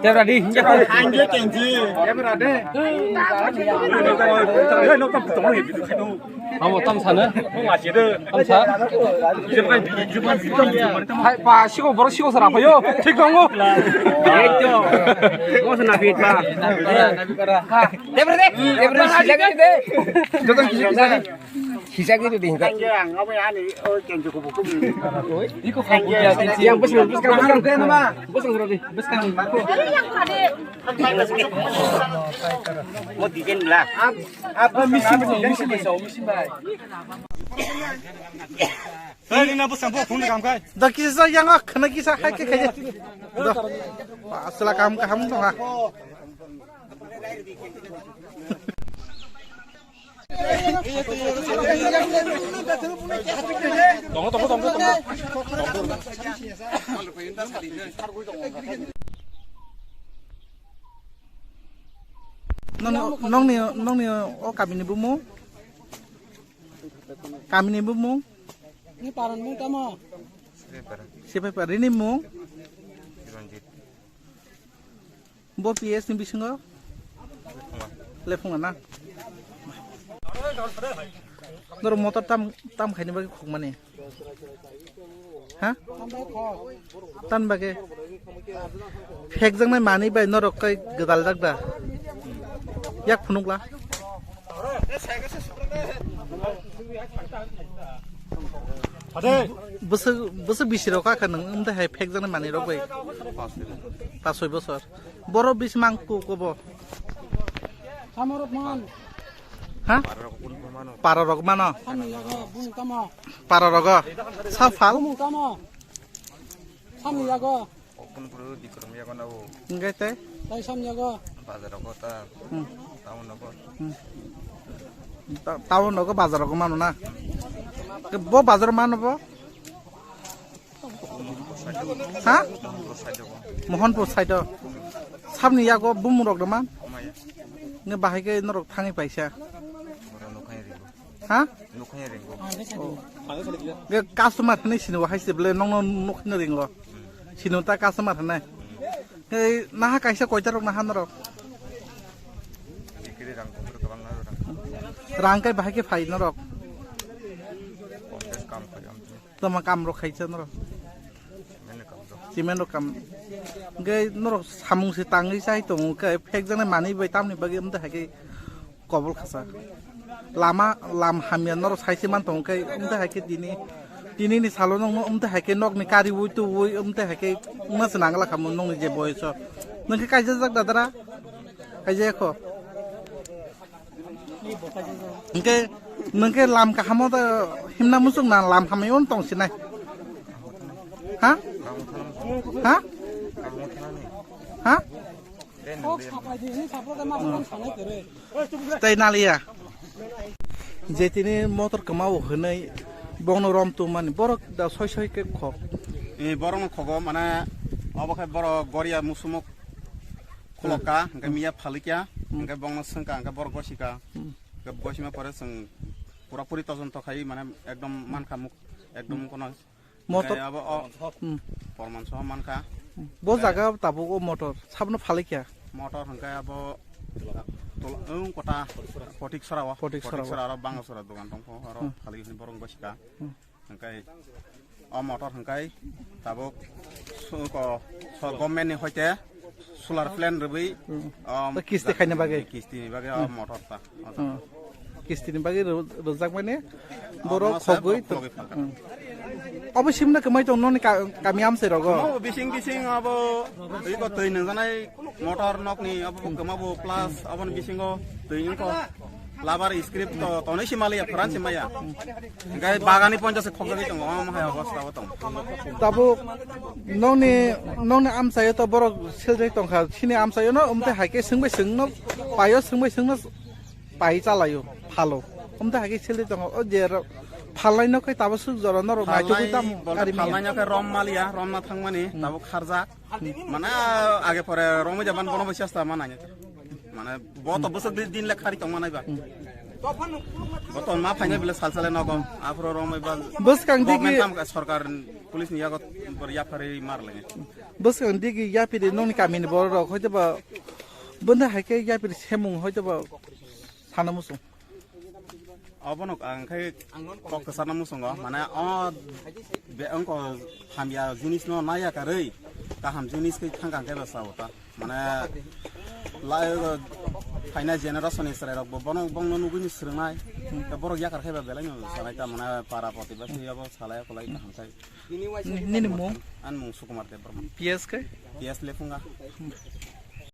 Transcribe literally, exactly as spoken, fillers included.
Tebra di, hingke. Amo tam sana. Tam sa. Hai pa, siko, borok siko sara payo. Thik tongo. Mo sana fit pa. Debra de, debra de, sijak de. Joto kisi kisa. Sijak de ding ka. Ang abo ani o kenjo ko buku. Iko kha buya. Yang bus bus kan bus kan. Bus kan bus kan. Mo digen la. Ab, ab misi misi misi misi. Hey, nina bus kan phone kam kai. Da kisa yang ak khana kisa hai ke khaje. Da. Asla kam ka ham to ha. Tongo, tongo, tongo, tongo. Nongni, nongni, nongni o kamini bumung? Kamini bumung? Ni paran mung tamo? Sipai paran. Rini mung? Bo P S ni bisingo? Lephunga na? Norok motor tam, tam khaini bagwi khukmani? Ha? Tan bagwi? Phekjaknai manwi bai norok kai gwdal jak da? Yak phunukla? Bwswk, bwswk bisi rok kha nwng wngde hai phekjaknai manwi rok bai? Pas soi bosor. Borok bisi mang ku kobo? Samorok man. Ha? Para rok mano. Samni yago bumung tamo? Para rogo. Sa phal? Bumung tamo? Samni yago. Okun puru dikrum yago na o. Engke te? Tai samni yago. Bazar rogo ta. Hmm. Town rogo. Hmm. Ta-, town rogo bazar rogo mano na. Ke bo bazar mano bo? Ha? Mohanpur side o. Sabni yago bumung rok dama. Nge bahai ke norok thangwi paisa. Ha? Ge customer hwnwi sini bo hai se bele nongno nukno ringo. Sini ta customer hwnwi. Hei naha kaisa koita rok naha norok. Rang kai bahai ke phai norok. Tama kam rok khaisa norok. Cement rok kam. Hingke norok samung se tangwi chai tongo khe phekjaknai manwi bai tamni bagwi wngte hai khe kobol khasa. Lama lam hamya norok sai se man tongo khe wngte hai khe tini, tini ni salo nokno wngte hai khe nokni kariui tuui wngte hai khe wngna se nangla khamu nokni je boyoso. Nwng khe kaijajak dadara? Kaijaya kho? Hingke, nwng khe lam kahamo da himna muchung na lam hamai on tong sinai. Ha? Ha? Ha? Tei naliya. Je tini motor kwmao hwnwi bongno rom tongmani borok da soi soi khe khok. E borokno khogo mane obo khe borok goria musumok khulokka, hingke miya phalikya, hingke bongno swngkha, hingke borok gosika. Hingke gosima pore chwng pura puri tojonto khai mane ekdom mankha muk ekdom kono. Motor. Hingke abo o Hmm. Porman soho mankha. Bo jaga tabuk o motor sabno phalikya. Motor hingke abo tol-, wng kota Potik Sora o. Potik Sora o. Sora aro Bangasora dogan tongkho aro Hmm. Phalik hini borok gosika. Hmm. Hingke o motor hingke tabuk su-, ko-, so-, government ni hoite solar plant rwbwi, Hmm. um, To kisti khaina bagwi? Kisti ni bagwi o Hmm. motor ta. Hmm. Kisti ni bagwi rw-, rwjak mani Ah, borok masa khogwi borok to. Khogwi phalka. Hmm. Obo simna kwmai tong noni ka-, kami amsai rogo? Omo bising bising abo iko twi nangjanai motor nokni abo kwmabo plus aboni bisingo twi wngkho. Labar script to tonwi si maliya, phoran si maya. Hingke bagani ponchas khokjagwi tongo, omo hai obosta o tongo. Tabuk nongni, nongni amchaio to borok seljak tongkha, sini amchaio no, umte hai khe swngbai swngno paio, swngbai swngno pai chalaio, phalo. Umte hai khe seljak tongo, o je ro-, phalnai no khe tabuk swk jora norok naichogwi Phalnai tamo bole ari manya. Phalnai no khe rom maliya, rom na thangmani, Hmm. tabuk kharjak. Mane age pore romwi jaban bono bai chesta ma nai. Mane bo to bwswk di-, din le khari tong manai ba. Boton ma phainai bele sal sale nogo. Aphro romai ba Bwskang digi government kam ka sarkar police ni yago bor yapharwi mar lenge. Bwskang digi yapiri nongni kamini bororok hoitoba bwndai hai khe yapiri semung hoitoba sana muchung. Obono ang khai kok kwchana muchungo, mane o be wngko hamya jinis no naya karwi kaham jinis khe thangkang khe bwsa ota. Mane lai phaina generation ni chwrai rok bo bono bongno nugwi ni swrwngnai. Borok yakar khai ba belai no sanai ta mane para protibasi abo salai kolai kaham khai. Nini mung? An mung Sukumar Debbarma. P S khe? P S Lefunga.